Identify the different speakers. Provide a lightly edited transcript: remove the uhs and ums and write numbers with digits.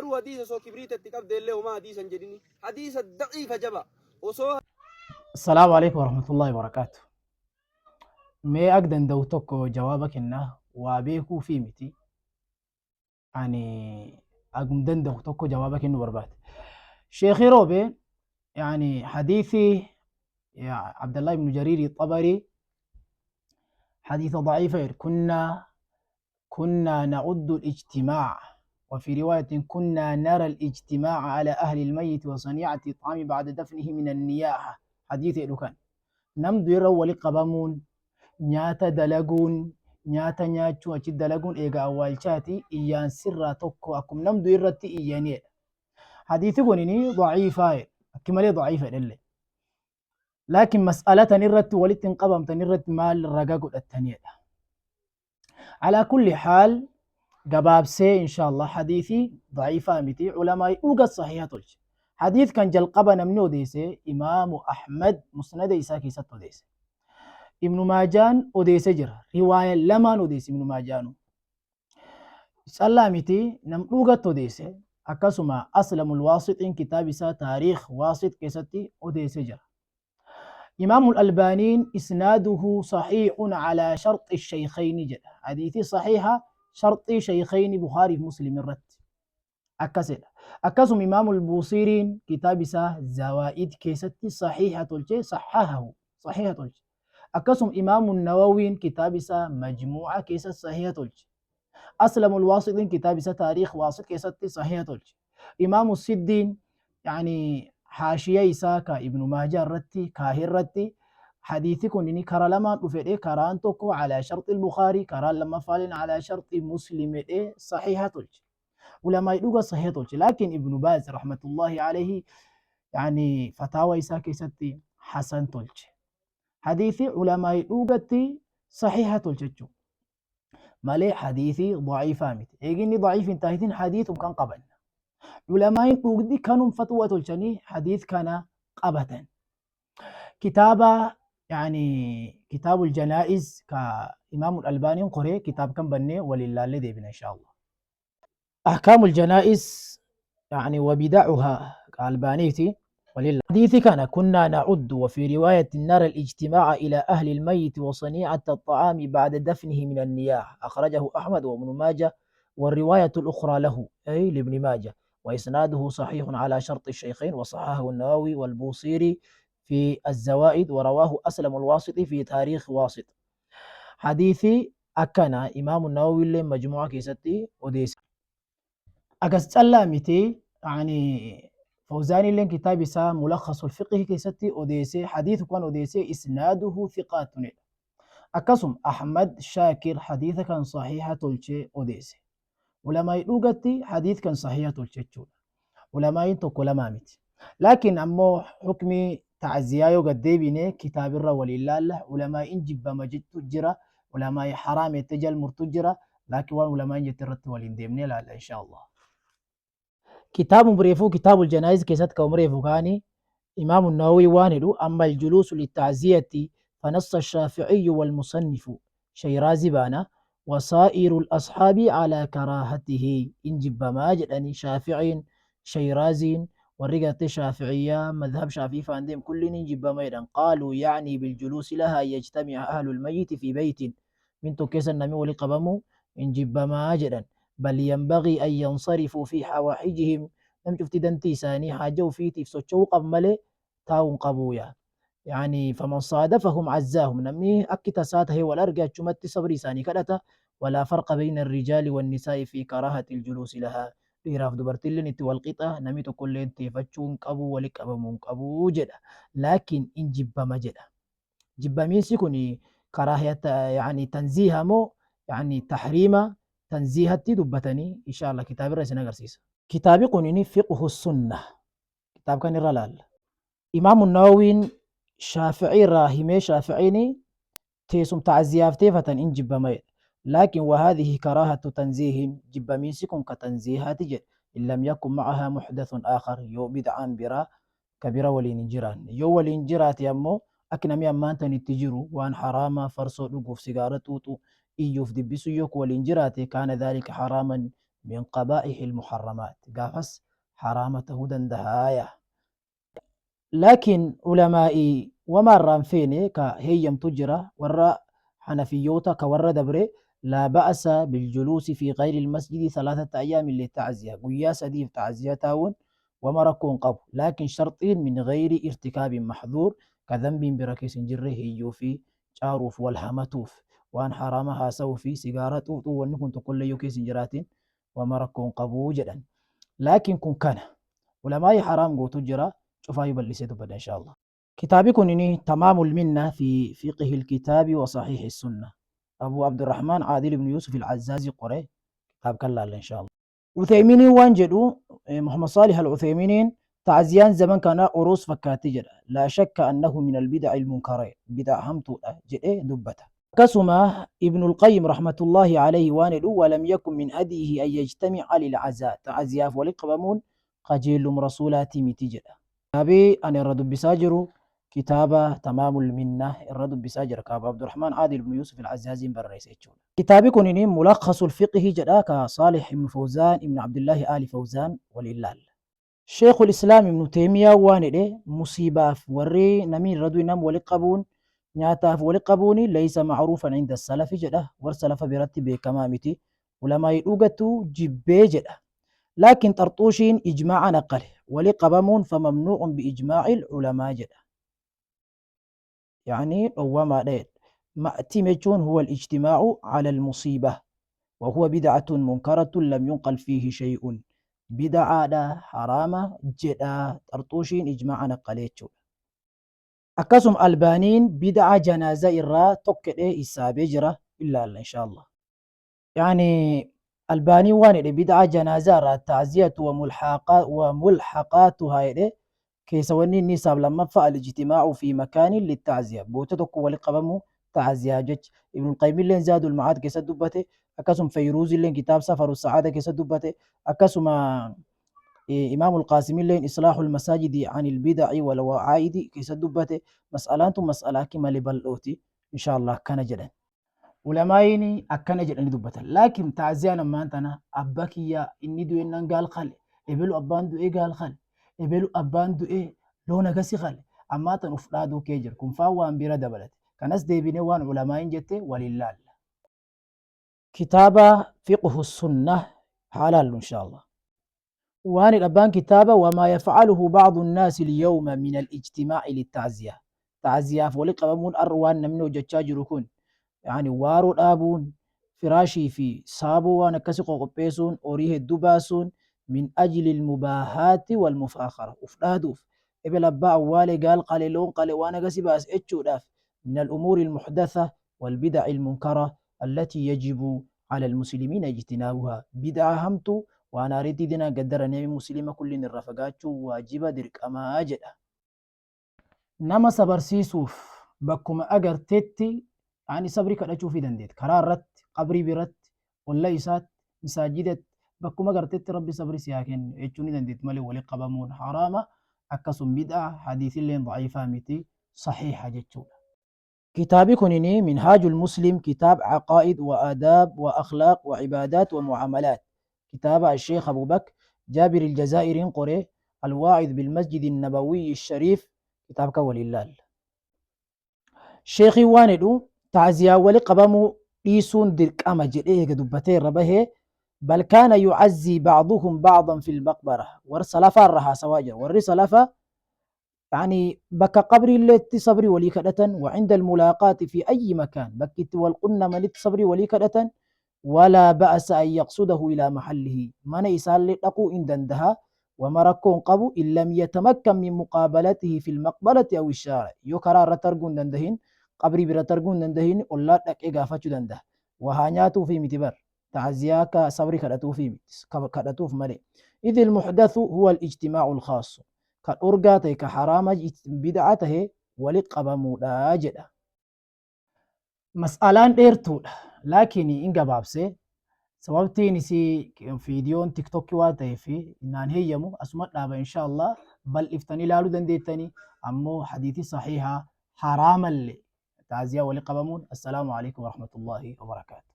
Speaker 1: Garuu hadiisa osoo kibriita itti qabde illee homaa hadiisa hin jedhini. Hadiisa da'iifa jaba. Osoo
Speaker 2: Assalaamu alaikum warahmatullahi wabarakaatu. Mee ak danda'u tokko jawaaba kenna waa beekuu fi miti. Ani agum danda'u tokko jawaaba kennuu barbaade. Sheekhi Roobe yani hadiisi ya Abdallah ibn Jariiri Xabarii hadiisa da'iifa jedhu كنا نعد الاجتماع، وفي رواية كنا نرى الاجتماع على أهل الميت وصنيعة الطعام بعد دفنه من النياحة. حديث كان nam du'e irra wali qabamuun, nyaata dalaguun, nyaata nyaachuu achi dalaguun eega awwaalchaati iyyaansirraa tokko akkuma nam du'e irratti iyyaniidha. Hadiisi kun daciifaa, akki malee daciifa jedhallee. Laakiin mas'alatan irratti walitti hin qabamtan irratti maal raga godhataniidha. Alaa kulli haal, gabaabsee inshallah, hadiisii daciifaa miti, ulamaa dhuga sahiha tolche. Hadiis kan jalqaba namni odeesse Imaamu Ahmad musnada isaa keessatti odeesse. Ibnu Maajaan odeesse jira. Riwaaya lamaan odeesse Ibnu Maajaanu. Callaa miti, nam dhugatti odeesse. Akkasuma Aslamul Waasixiin kitaaba isaa Taariikh Waasit keessatti odeesse jira. Imaamul Albaaniin isnaaduhu sahiihun alaa sharxi shaykhayni jedha. Hadiisii sahiha sharxii shaykhayni Bukhaarii fi Muslim irratti. Akkasidha. Akkasuma Imaamul Buusiiriin kitaaba isaa Zawaa'id keessatti sahiha tolche, sahahahu sahiha tolche. Akkasuma Imaamu Nawawiin kitaaba isaa Majmuu'a keessatti sahiha tolche. Aslamul Waasixiin kitaaba isaa Taariikh Waasit keessatti sahiha tolche. Imaamu Siddiin yani haashiya isaa ka Ibnu Maajaa irratti kaahe irratti hadiisi kun inni kara lamaan dhufe, karaan tokko alaa sharxi Bukhaarii, karaan lammaffaaleen alaa sharxi Muslim jedhee sahiha tolche. Ulamaa dhuga sahiha tolche. Laakiin Ibnu Baaz rahmatullahi alayhi yani fataawa isaa keessatti hasan tolche. Hadiisi ulamaa dhugatti sahiha tolche jechuudha. Malee hadiisii daciifaa miti. Eeginni daciif hin taahitin hadiisum kan qaban. Ulamaain dhugdi kanum fatwa tolchanii hadiis kana qabatan. Kitaaba yani kitaabul janaa'iz ka Imaamul Albaaniin qoree kitaab kan bannee waliin laallee deebina insha Allah. أحكام الجنائز يعني وبدعها كالبانيتي ولله. حديث كان كنا نعد، وفي رواية نرى الاجتماع إلى أهل الميت وصنيعة الطعام بعد دفنه من النياحة. أخرجه أحمد وابن ماجه، والرواية الأخرى له، أي لابن ماجه، وإسناده صحيح على شرط الشيخين، وصححه النووي والبوصيري في الزوائد، ورواه أسلم الواسطي في تاريخ واسط. حديثي أكنا إمام النووي اللي مجموعة keessatti odeesse. Akas callaa miti, yani Fawzaani illeen kitaaba isaa Mulakhasul Fiqhi keessatti odeesse, hadiisa kan odeesse isnaaduhu thiqaatunidha. Akkasuma Ahmad Shaakir hadiisa kan sahiha tolchee odeesse. Ulamaa'i dhugatti hadiis kan sahiha tolche jechuudha. Ulamaa'iin tokko lamaa miti. Laakiin ammoo hukmii ta'ziyaa yoo gad deebine kitaabirra waliin laalla, ulamaa'iin jibbama jettu jira, ulamaa'i haraam jette jal murtu jira, laakiin waan ulamaa'iin jette irratti waliin deemnee laalla insha Allah. Kitaabu reefuu kitaabul janaa'iz keessatti kan reefu kaanii Imaamu Nawawii waan jedhu: أما الجلوس للتعزية فنص الشافعي والمصنف شيرازي baana وسائر الأصحاب على كراهته. In jibbamaa jedhanii Shaaficiin, Shayiraaziin, warri gartee Shaaficiyyaa madhab Shaafii faan deem kulliin in jibbama jedhan. قالوا يعني بالجلوس لها أن يجتمع أهل الميت في بيت min tokko keessa namni wali qabamu in jibbamaa jedhan. بل ينبغي أن ينصرفوا في حوائجهم. Nam cufti dantii isaanii haaja ufiitiif socho'uu qab malee taa'uun qabuuya. يعني فمن صادفهم عزاهم. Namni akki tasaa tahee wal arge achumatti sabri isaanii kadhata. ولا فرق بين الرجال والنساء في كراهة الجلوس لها. Dhiiraaf dubartiilleen itti wal qixa, namni tokkolleen teeffachuu hin qabu, wali qabamuu hin qabu jedha. Laakiin in jibbama jedha. Jibbamiinsi kun karaahiyata yani tanziiha moo yani tahriima tanziihatti dubbatanii insha Allah kitaabirra isin agarsiisa. Kitaabi kun Fiqhu Sunna, kitaab kan irra laalla. Imaamu Nawawiin Shaafi'ii irraa himee Shaafi'iin teessum ta'ziyaaf teeffatan in jibbama jedha. Laakiin وهذه كراهة تنزيه, jibbamiinsi kun ka tanziihaati jedha. إن لم يكن معها محدث آخر, yoo bid'aan biraa ka bira waliin hin jiraanne. Yoo waliin jiraate ammoo akka namni ammaan tan itti jiru waan haraamaa, farsoo dhuguuf, sigaara xuuxuu, iyyuuf dibbisuu yoo waliin jiraate, كان ذلك حراما. Min qabaa'ihil muharramaat. Gaafas haraama tahuu dandahaaya. Laakiin ulamaa'ii wamaa irraa hin feene ka heeyyamtu jira warra hanafiyyoota ka warra dabre laa ba'asa biljuluusi fi gayri lmasjidi thalathata ayyaamin litacziya guyyaa sadiif ta'ziya taa'uun wama rakkoo hin qabu laakiin sharxiin min gayri irtikaabin maxduur ka dhanbiin bira keessa hin jirre hiyyuu fi caaruuf wal hamatuuf waan haraama haasa'uu fi sigaara xuuxuu wanni kun tokkollee yoo keessa hin jiraatin wama rakkoo hin qabu jedhan. Laakiin kun kana ulamaa'ii haraam gootu jira cufaayu bal'isee dubbadha insha Allah. Kitaabi kunini Tamaamul Minna fi Fiqhil Kitaabi wa Sahihi Sunna. Abu Abdurrahman Aadil ibn Yusuf al-Azzaazi qore kitaab kan laalla insha Allah. Uthaymiiniin waan jedhu Muhammad Saalih al-Uthaymiiniin ta'ziyaan zaman kana uruus fakkaatti jedha. Laa shakka annahu min al-bida'i al-munkara bid'a hamtuudha jedhee dubbata. Akkasuma Ibnul Qayyim rahmatullahi alayhi waan jedhu walam yakun min hadiyihi an yajtami'a lil-azaa ta'ziyaaf walitti qabamuun qajeellum rasuulaatii miti jedha. Kitaabi ani irra dubbisaa jiru kitaaba Tamaamul Minna irra dubbisaa jira ka Abu Abdurrahmaan Aadil ibn Yuusuf al-Azzaaziin barreesse jechuudha. Kitaabi kunini Mulakhasul Fiqhi jedha ka Saalih ibn Fawzaan ibn Abdullaahi Aali Fawzaan waliin laalla. Sheekhul Islaam ibn Teeymiyaa waan jedhe musiibaaf warri namni irra du'e nam wali qabuun nyaataaf wali qabuuni laysa ma'ruufan inda salafi jedha war salafa biratti beekamaa miti ulamaa'ii dhugattu jibbee jedha. Laakiin Xarxuushiin ijmaa'a naqale wali qabamuun famamnuu'un biijmaa'il ulamaa jedha. Yani dhowwamaadha jedha. Ma'tim jechuun huwa al-ijtimaa'u ala al-musiiba wa huwa bid'atun munkaratun lam yunqal fiihi shay'un. Bid'aadha haraama jedha Xarxuushiin ijmaa'a naqale jechuudha. Akkasuma Albaaniin bid'a janaaza irraa tokkedhe hisaabee jira ilaalla insha Allah. Yani Albaaniin waan jedhe bid'a janaazaa irraa ta'ziyatu wa mulhaqaatuhaa jedhe keessa wanni inni hisaab lammaffaa al-ijtimaa'u fi makaanin litta'ziya boota tokko wali qabamu ta'ziyaa jecha Ibnul Qayyim illeen Zaadul Ma'aad keessa dubbate akkasuma Fayruuz illeen kitaab Safaru Sa'aada keessa dubbate akkasuma Imaamul Qaasim illeen Islaahul Masaajidi anil bida'i wal wa'aa'idi keessa dubbate mas'alaan tun mas'alaa akki malee bal'ooti insha Allah akkana jedhan. Ulamaa'iin akkana jedhanii dubbatan. Laakiin ta'ziyaan ammaan tana abba kiyya inni du'ennan gaal qale, ebelu abbaan du'ee gaal qale, ebelu abbaan du'ee loon agasi qale. Ammaa tan uf dhaaduu kee jira. Kun faan waan bira dabalate. Kanas deebinee waan ulamaa'iin jette waliin laalla. Kitaaba Fiqhu Sunnah haa laallu insha Allah. Waan abbaan kitaaba wamaa yafcaluhu bacdu nnaasi alyawma min alijtimaaci littacziya tacziyaaf wali qabamuun arra waan namni hojjachaa jiru kun yani waaroo dhaabuun firaashii fi saaboo waan akkasi qoqopheessuun horii hedduu baasuun min ajli almubaahaati walmufaakhara uf dhaaduuf ebel abbaa awwaale gaal qale loon qale waan agasi baase jechuudhaaf min alumuuri almuhdatha walbidaci almunkara allatii yajibu ala almuslimiina ijtinaabuhaa bid'aa hamtuu waan aariitii dinaan gaddara nami muslima kulliin irraa fagaachuu waajiba dirqamaa jedha. Nama sabarsiisuuf bakkuma agartetti yani sabri kadhachuufii dandeetta. Karaa irratti, qabrii biratti, olla isaatti, misaajidatti bakkuma agartetti Rabbi sabri si haa kennu jechuu ni dandeetti malee wali qabamuun haraama akkasum bid'aa hadiisilleen da'iifaa miti sahiha jechuudha. Kitaabi kunini Minhaajul Muslim kitaab Aqaa'id wa Aadaab wa Akhlaaq wa Ibaadaat wa Mu'aamalaat kitaaba Asheekh Abu Bakr Jaabir Aljazaa'iriin qore Alwaa'iz Bilmasjidi Nabawiyyi Shariif kitaab kan waliin laalla. Sheekhiin waan jedhu ta'ziyaa wali qabamuu dhiisuun dirqama jedhee eega dubbatee irra bahee bal kaana yu'azzii ba'duhum ba'dan fil maqbara warra salafaa irra haasawaa jira warri salafaa yani bakka qabriilleetti sabrii walii kadhatan wa inda almulaaqaati fi ayyi makaan bakki itti wal qunnamanitti sabrii walii kadhatan walaa ba'asa an yaqsudahu ilaa mahallihi mana isaallee dhaquu in dandaha wama rakkoo hin qabu in lam yatamakkan min muqaabalatihi fi lmaqbarati aw ishaara yoo karaa irratti arguu hin dandahin qabrii biratti arguu hin dandahin ollaa dhaqee gaafachuu dandaha waa haa nyaatuufii miti bar ta'ziyaa akka sabri kadhatuufii miti kadhatuuf malee idh ilmuhdathu huwa alijtimaa'u alkhaassu ka dhorgaa ta'e ka haraama bid'a ta'e wali qabamuudha jedha. Mas'alaan dheertuudha. Laakiin in gabaabse sababtiin isii viidiyoon tiktookii waan ta'eef naan heeyyamu asuma dhaaba insha Allah bal'iftanii ilaaluu dandeettanii ammoo hadiitii sahihaa haraamallee ta'ziyaa wali qabamuun assalaamu alaikum warahmatullahi wabarakaatu.